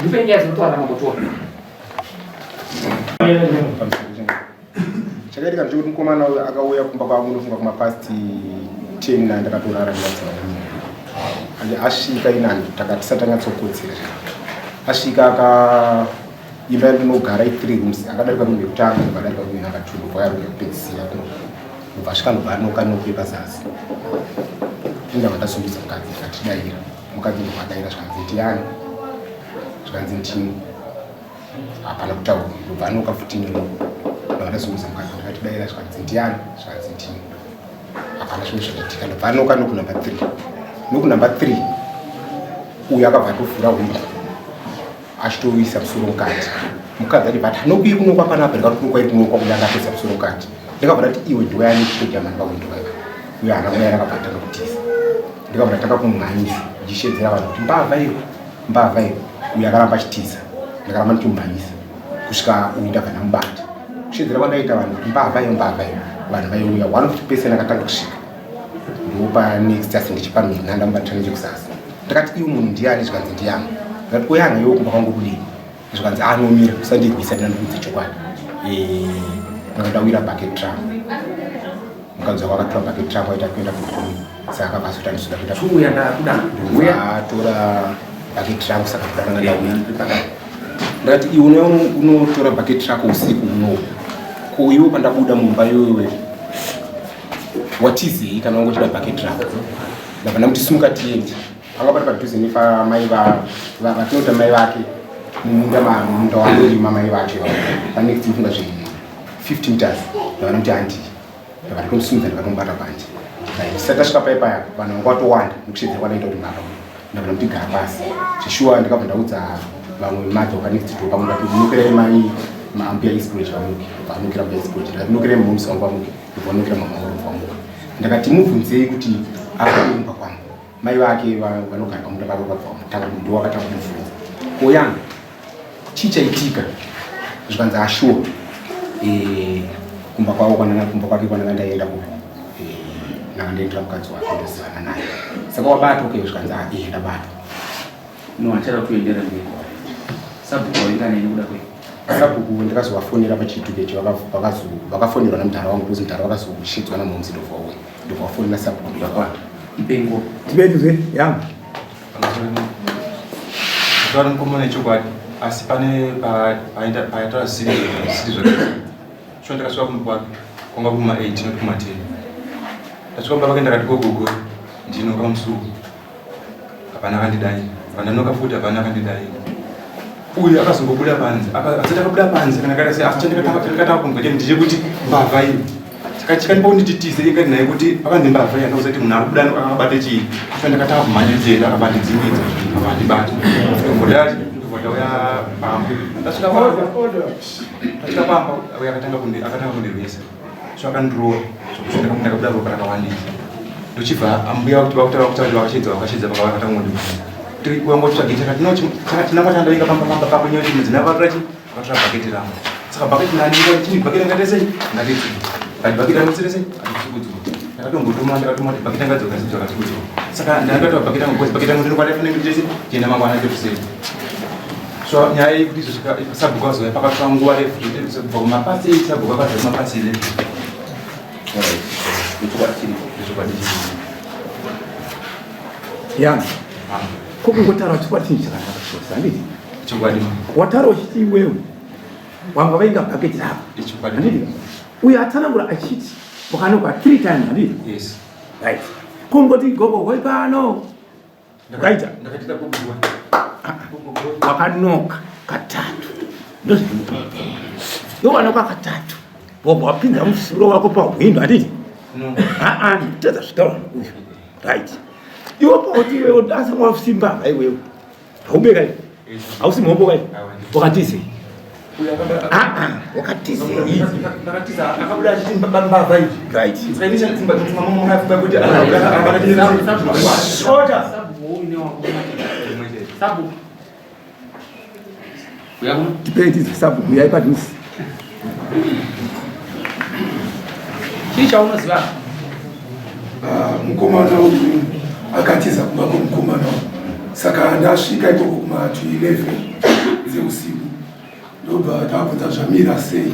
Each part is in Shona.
Ndipe nyaya dzinotaura mambotora. Chakaitika ndechekuti mukomana uyu akauya kumba kwangu ndofunga kumapast 10 na ndakatorara ndikadzima ande asvika inani takatisati tanyatsokotsera. Asvika aka imba yandinogara i 3 rooms akadarika room yekutanga ndobva adarika room number 2 ndobva auya room yekupedzisira kuno ndobva asvika ndobva anoka noku yepazasi. Ndabva ndasungudza mukadzi ndikati daira. Mukadzi ndobva adaira zvikanzi ndiani? Zvikanzi ndini. Hapana kutaura ndobva anoka futi nini. Ndabva ndazunguza mukadzi ndikati daira zvikanzi ndiani? Zvikanzi ndini. Hapana zvimwe zvakaitika ndobva anoka noku number 3. Noku number 3 uyu akabva atovhura hwindo achitoisa musoro mukati. Mukadzi achibva ati anokuyi kunokwa panapa ndikati kunokwa iri kunokwa kuda akatoisa musoro mukati. Ndikabva ndati iwe ndiwe ani chitojamani pahwindo paipa. Uyo haana kudaira akabva atanga kutiza. Ndikabva ndatanga kumumhanyisa ndichishedzera vanhu kuti mbavha iyo mbavha iyo. Uyo akaramba achitiza ndakaramba ndichimumhanyisa kusvika uyu ndabva ndamubata. Kushedzera kwandaita vanhu kuti mbavha iyo mbavha iyo vanhu vaiuya one of the person akatanga kusvika ndopa next asi ndichipa mina ndamubata nechekusasa. Ndakati iwe munhu ndiani zvikanzi ndiyani. Ndakati oyanga iwe kumba kwangu kudini zvikanzi anomira usandirwisa ndina ndikuudze chokwadi. Ndanga ndawira bucket rangu. Mukadzi wako akatora bucket rangu aita kuenda kugumi saka akabva azoti andizoda kuenda Uya ndakuda. Uya atora bucket rangu saka kuda ndanga ndauya. Ndakati iwe unotora bucket rako usiku unowu. Ko iwe pandabuda mumba iwewe watizei kana wanga uchida bucket rako? Ndabva ndamuti simuka tiende. Panga pari padhuze nepamai vatinoita mai vake mumunda munda wanorima mai vacho ivavo. Panext ndofunga zve 50 meters. Ndabva ndamuti handii. Ndabva ndatomusimudza ndikatomubata bhandi. Tisati tasvika pai paya vanhu vanga vatowanda nekushedzera kwandaita kuti mbavha. Ndabva ndamuti gara pasi. Zveshuwa ndikabva ndaudza vamwe madha wakanext door pamwe ndati munokirai mai maambuya Eastbridge vamuke. Vanokira mbuya Eastbridge. Ndakati munokirai mhomsi vangu vamuke. Ndobva vanokira mama vangu vamuka. Ndakati mubvunzei kuti akaumba kwangu. Mai vake vanogara pamunda pake vakabva vamutanga ndo wakatanga kumubvunza. Ko yangu chii chaitika? Zvikanzi ashuwa. Kumba kwavo kwananga kumba kwake kwananga ndaenda ku ndanga ndaendera mukadzi wake ndozivana naye. Saka wabatwa ke zvikanzi ndabatwa. No, achada kuendera mberi. Sabhuku wainga neni kuda kwei? Sabhuku ndakazovafonera pachiituko ichi vakafonerwa namudhara wangu because mudhara vakazoshedzwa namomzi ndobva wauya. Ndobva vafonera sabhuku ndobva Ipengo. Tibetuzve yangu. Kutaura mukomana chokwadi asi pane paita zvisiri zvisiri zvakaitika. Shuwa ndakasvika kumba kwake kwanga kuma 8 not kuma 10. Ndasvika kumba kwake ndakati gogogo ndinoka musuwo. Hapana akandidai. Vandanoka futi hapana akandidai. Uyu akazongobuda panze. Asati akabuda panze kana akaita sei asi chandakatanga kunzwa chete ndechekuti mbavha iyi. Saka chikandipa kuti ndititize inga naye kuti pakanzi mbavha iyi andauza kuti munhu ari kubuda akabata chii. Saka ndakatanga kumhanya ndichienda akabva andidzingidza akabva andibata. Ndobva ndobva ndauya pamba. Ndasvika pamba. Ndasvika pamba uyo akatanga kundirwisa. So akandirova zvekuti ndakabuda ropa rakawandisa. Ndochibva ambuya kuti vakutaura kuti vakashedza vakashedza vakatanga kundibvunza. Tiri kuwangotsvage chakati no chinangwa chandainga pamba pamba pako nyaya kuti mudzimai akatora chi akatora bhaketi rangu. Saka bhaketi ndandinga chini bhaketi rangu sei ngatidzi. But bhaketi rangu sere sei atisi kudzoka. Ndakatombotuma ndakatuma kuti bhaketi rangu adzoka sedzoka atisi kudzoka. Saka ndakatora bhaketi rangu because bhaketi rangu ndinokwana fanira kuti sei tienda mangwana ndekusei. So nyaya iyi kuti izosvika sabhuku azouya pakatora nguva refu kubva kumapasi 8 sabhuku akazouya kumapasi 11. Ichokwadi chiripo. Ichokwadi chiripo. Yana. Ko kungotaura chokwadi chinhu chakanaka chose handiti? Chokwadi. Wataura uchiti iwewe wanga vainga bhaketi rako. Ichokwadi. Handiti? Uyo atsanangura achiti wakanoka 3 times handiti? Yes. Right. Kungoti gogo hoi pano. Wakaita? Ndakaita gogo. Wakanoka katatu. Ndozvinoita. Iwe wanoka katatu. Wobva wapinza musoro wako pahwindo handiti? No. Aa, tedza zvitaura uyu. Right. Iwe pauti iwewe dasa wasimbavha iwewe. Haubeka iwe. Hausi mhombo kai? Wakatizei? Aa, wakatizei? Ndakatiza akabuda achiti mbavha iyi. Right. Saka ini chandipfumba kuti mama mama akafunga kuti akati Order. Sabhuku une wako. Sabhuku. Uya kuno. Tipei tizi sabhuku uyai padhuze. Chii chaunoziva? Mukomana uyu akatiza kumba kwemukomana uyu. Saka ndasvika ikoko kuma 11 dzeusiku ndobva tabvunza zvamira sei,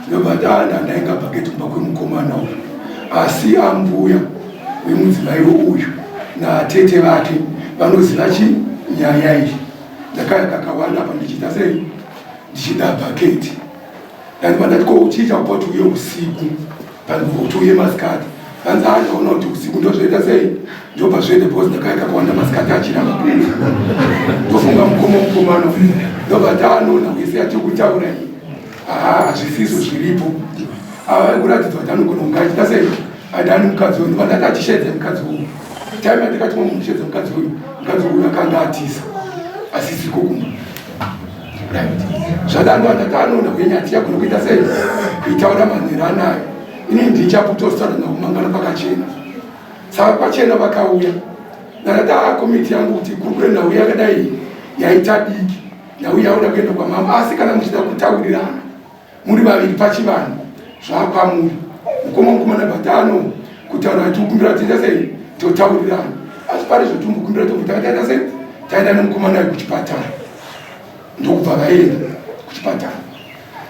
ndobva taanda ndainga bhaketi kumba kwemukomana uyu, asi ambuya vemudzimai uyu natete vake vanoziva chi nyaya iyi. Ndakaya kakawanda apa ndichiita sei, ndichida bhaketi. Ndandibva ndati ko uchiita kupa kuti uye usiku panzvimbo kuti uye masikati. Hanzi haa ndaona kuti usiku ndozvoita sei, ndobva zvoita because ndakaya kakawanda masikati achiramba kuuya. Ndofunga mukoma mukomana ndobva taanona wese yatiri kutaura iyi, haa hazvisizvo zviripo. Ava kuratidza kuti anogona kunge achiita sei, adani mukadzi uyu. Ndobva ndati achishedze mukadzi uyu. Time yandikati mamushedza mukadzi uyu, mukadzi uyu akanga atiza asisiko kumba. Zvadando andataanoona kwenyati yagona kuita sei kuitaura manhero anayo. Ini ndichaputostaura nakumangana pakachena. Saka kwachena vakauya ndakati aa komiti yangu kuti kurukure nhau yakadai yaita diki, nhau yaoda kuenda kwamama, asi kana muchida kutaurirana muri vaviri pachivanhu zvakwamuri mukoma mukomana batano kutaura tikukumbira tiita sei totaurirana, asi pari zvotimbokumbira tokuti taita sei taenda nemukomana kuchipatara, ndokubva vaenda kuchipatara.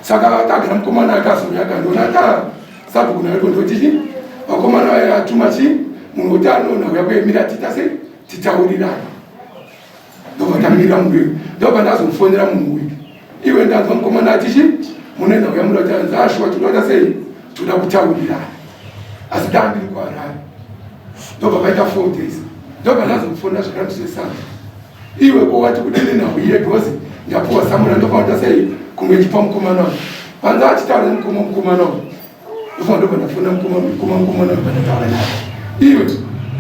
Saka tagara mukomana akazouya akandiona ta sabhuku nayo ndoti vakomana vaya atuma chi munhu kuti anoona uya kuemira tiita sei titaurirana. Ndobva tamirira munhu uyu, ndobva ndazomufonera munhu uyu, iwe ndanzwa mukomana atichi munoenda kuya muda kuti anzi ashuwa tinoda sei toda kutaurirana, asi ndandiri kuHarare. Ndobva paita 4 days, ndobva ndazomufonera zvakare musi weSunday, iwe ko wati kudini nhau iye because ndapuwa samuna ndofanira sei kunge ndichipa mukomana uyu. Panzi achitaura nemukoma mukomana uyu, ndofanira ndobva ndafona mukoma mukoma mukomana uyu, pandataura naye, iwe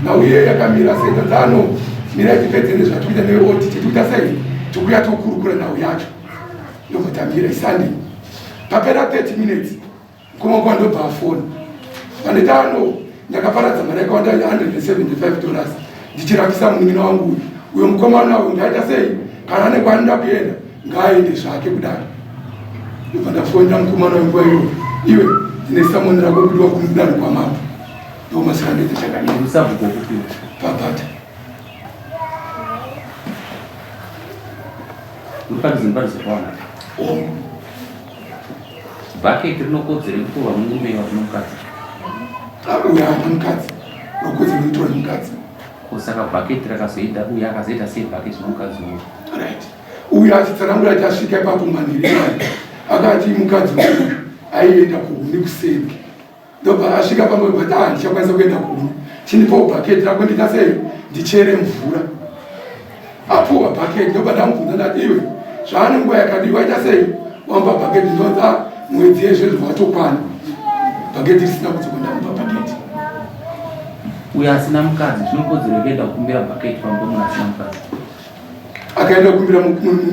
nhau iye yakamira sei? Ndanzano mira tipedze nezvatikuita neaudit, tikuita sei tikuya tokurukura nhau yacho. Ndobva tamira iSunday, papera 30 minutes mukoma kwa ndobva afona panditano, ndakaparadza mari yakawanda $175 ndichirapisa munin'ina wangu uyu. Uyo mukomana uyu ndaita sei, kana ane kwaanoda kuenda ngaaende zvake kudaro. Ndobva ndafonera mukomana wenguva iyoyo, iwe ndine samoni rako kudiwa kumudaro kwamambo. Ndomasirandete chakadii Usabhuku wokupiwa pabhata. Uri padhuze nepadhuze pawana bhaketi rinokodzera kutorwa murume wakuno mukadzi? Uyo haana mukadzi, rokodzero kutora mukadzi. Ko saka bhaketi rakazoenda uyo akazoita sei bhaketi nomukadzi uyu? Right, uyo achitsanangura ati asvika ipapo manheru akati mukadzi uyu aienda kuhuni kuseri, ndobva asvika pamwe bati ah ndichakwanisa kuenda kuhuni, chindipawo bhaketi rako ndiita sei ndichere mvura. Apuwa bhaketi, ndobva ndamubvunza ndati iwe zvaane nguva yakadii waita sei wamba bhaketi? Ndonzi ah mwedzi yezvezvo watokwana bhaketi risina kudzoka, ndamupa bhaketi. Uyo asina mukadzi zvinokodzero kuenda kukumbira bhaketi pamba munhu asina mukadzi? Akaenda kukumbira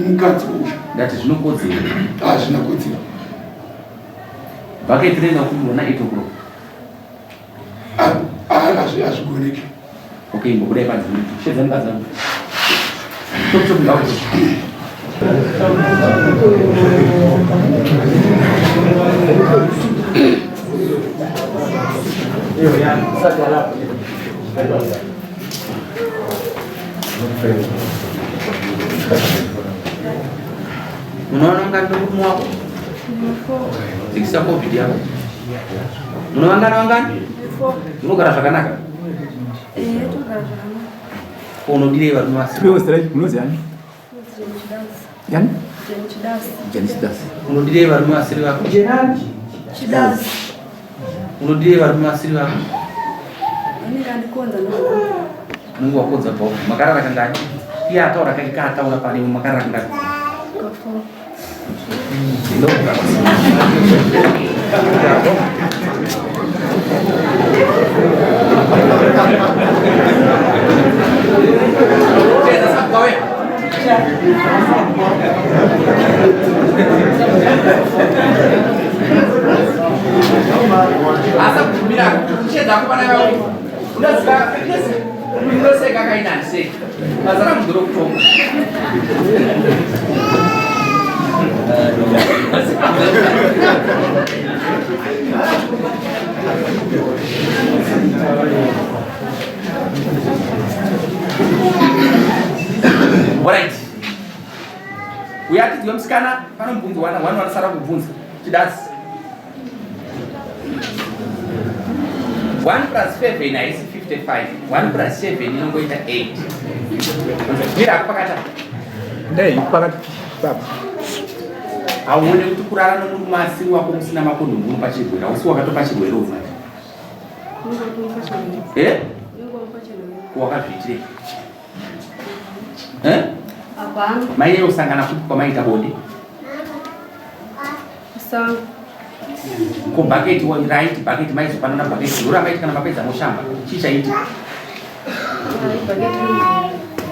mukadzi uyu. Ndati zvinokodzero. Hazvina kodzero. Bhaketi rinoenda kukumbirwa na 8 o'clock? Hazvigoneki. Okay, imbobudai panze, shedza mukadzi angu. Chop chop, ngauri. Munoona mukati murume wako dzikisa COVID yako. Munovangana vangani? Munogara zvakanaka? Unodirei varume vasi? Munozi ani? Yani? Unodirei varume vasiri vako? Unodirei varume vasiri vako? Unenge wakonza bhofu. Makarara kangani? Iye ataura kake kaataura pane makarara kangani? Asa kumira kuchedza kupana yavo. Unoziva unoseka kainani sei? Basa rangu nderokutonga. Uya tidzwe musikana pano mubvunzo wana wani wanosara kubvunza. Chidasi. 1 plus 7 haisi 55. 1 plus 7 inongoita 8. Mira ako pakati apa. Ndei pakati baba. Hauone kuti kurara nomurume asiri wako musina makondomu unopa chirwere. Hausi wakatopa chirwere uvati. Eh? Wakazviitirei? Eh? Hapana. Mai usangana kupi kwamaita bonde? Kusango. Ko bucket wa right bucket maizopanana bucket. Ndora maiti kana mapedza moshamba. Chii chaitika?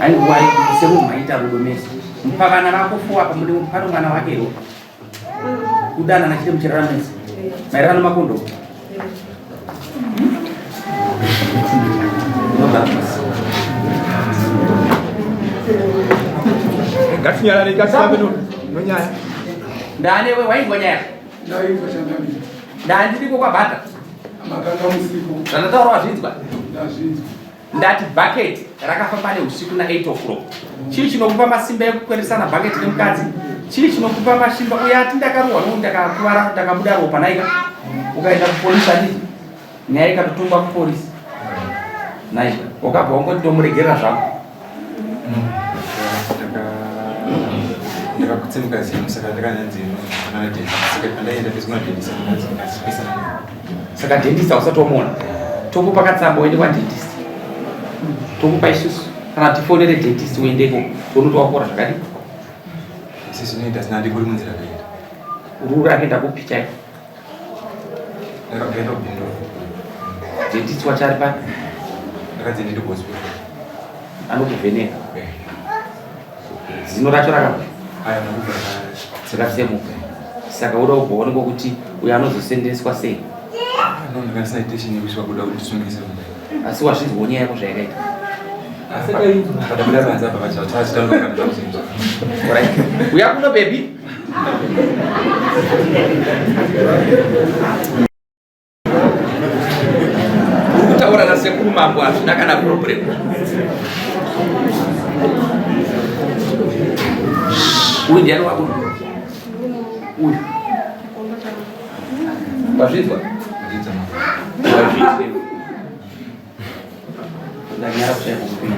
Aiwa semunhu maita rudo mese. Mupa vana vako four apa mune pano mwana wakewo. Kudanana chete muchirara mese. Maererano makondomu. Ngatinyarare ngatisambe nonyaya. Ndane we wainzwa nyaya? Ndainzwa changamire. Ndandiriko kwabhata. Makanga musipo. Zvandataura wazvinzwa? Ndazvinzwa. Ndati bucket rakafamba neusiku na 8 o'clock. Chii chinokupa masimba ekukweresana bucket nemukadzi? Chii chinokupa masimba? Uye ati ndakarohwa nokuti ndakakuvara ndakabuda ropa naika. Ukaenda kupolisi handiti? Nyaya ikatotongwa kupolisi. Naika. Wakabva wangoti ndomuregerera zvako. Ndakakutsemuka zino saka ndakanyanzi kana dentist saka pandaenda pese kuna dentist ndakapesana Saka dentist hausati wamuona. Tokupa katsamba uende kwa dentist. Tokupa isusu kana tifonere dentist uendeko tione kuti wakora zvakadii. Sisi zvinoita sina ndikuri munzira kuenda. Uri akaenda kupi chaiko? Ndakaenda kubhindura. Dentist wacho ari papi? Ndakanzi ndiri kuhospital. Anokuvheneka. Eh. Zino racho rakabva. Aya ndakubva Rakatsemuka. Saka uda kubva waonekwa kuti uyo anozosendeswa sei? No, ndakasina intention yekusvika kuda kundisungisa kudai. Asi wazvinzwawo nyaya yako zvayakaita. Padabuda panze apa vachitaura kana zvakuzvinzwa. Alright. Uya kuno baby. Uri kutaura nasekuru mambo hazvina kana problem. Uyu ndiani wako? Uyu. Wazvinzwa? Wazvinzwa. Ndanyara kushaya kukupinda.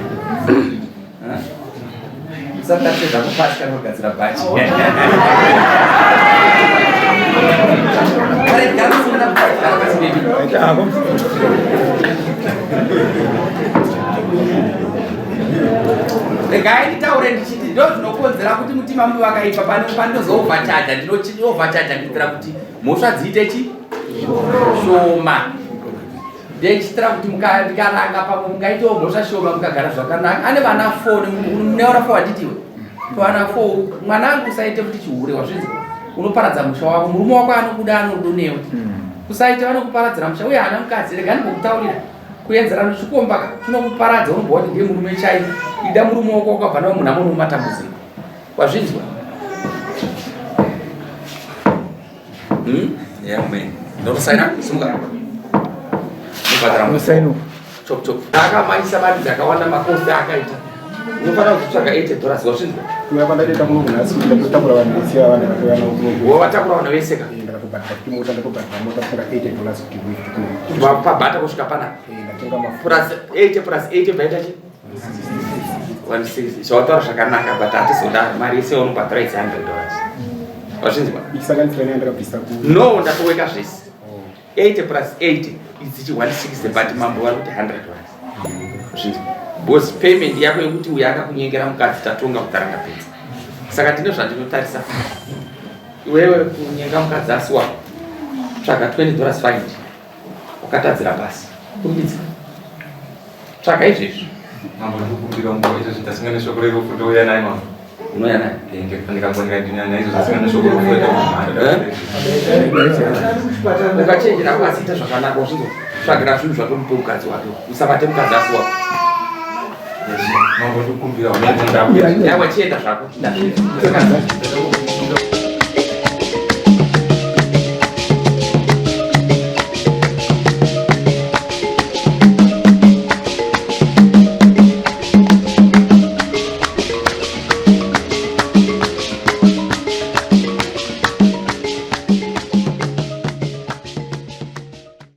Usakatse zvako pasi kana kugadzira bhachi. Alright, gara usina gara pasi baby. Regai nditaure ndichiti ndo zvinokonzera kuti mutima mubi wakaipa pano pandinozoovhachaja ndinochiovhachaja kuitira kuti mhosva dziite chi shoma. Ndechitira kuti ndikaranga pamwe mungaitewo mhosva shoma mukagara zvakanaka. Ane vana 4 muneona 4 handiti iwe? Vana 4 mwanangu usaite kuti chihure wazvinzwa. Unoparadza musha wako. Murume wako anokuda anorudo newe. Usaite vanokuparadzira musha uye haana mukadzi. Rega ndimbokutarira. Kuenzerana nechikomba ka chinokuparadza unobva wati ndiye murume chaiye. Ida murume wako wakabva nawo munhu amono mumatambudziko. Wazvinzwa? Yeah, man. Ndokusaina simuka. Mubhadhara Unosaina. Chop chop. Akamanyisa mari dzakawanda makosti akaita. Unofanira kutsvaga 80 dollars wazvinzwa? Kuya kwandatoita kuno kunhasi ndatotakura vanhu vese ava ndakatouya navo kuno. Wawatakura vanhu vese ka? Eh, ndakatobhadhara kuti mota ndakatobhadhara mota kutenga 80 dollars kuti lift kuno. Wapabhata kusvika panapa. Eh, ndatenga mafuta. Plus 80 plus 80 vaita chi? 160. Zvawataura zvakanaka but hatizoda mari yese yaunobhadhara is 100 dollars. Wazvinzwa? Ichisanganisira neyandakabvisa ku No, ndatoweka zvese. 80 plus 80 idzichi 160 but mambo vari kuti 100 dollars. Zvinzwa? Because payment yako yekuti uyo akakunyengera mukadzi tatonga kudhara ndapedza. Saka ndine zvandinotarisa. Iwewe kunyenga mukadzi asi wako. Tsvaga 20 dollars fine. Wakatadzira basi. Kurumidza. Tsvaga izvezvi. Mambo ndikukumbira nguva izvozvi ndasinga neshoko rerufu ndouya naye mambo. Unouya naye? Ndikangonyera ndinanya izvozvi ndasinga neshoko rerufu Eh? Ukachenjera kwasiita zvakanaka uzvinzwa. Tsvagira zvinhu zvatomupe mukadzi wake. Usabate mukadzi asi wako. Mambo ndikukumbira Yawa chienda zvako. Ndazvinzwa.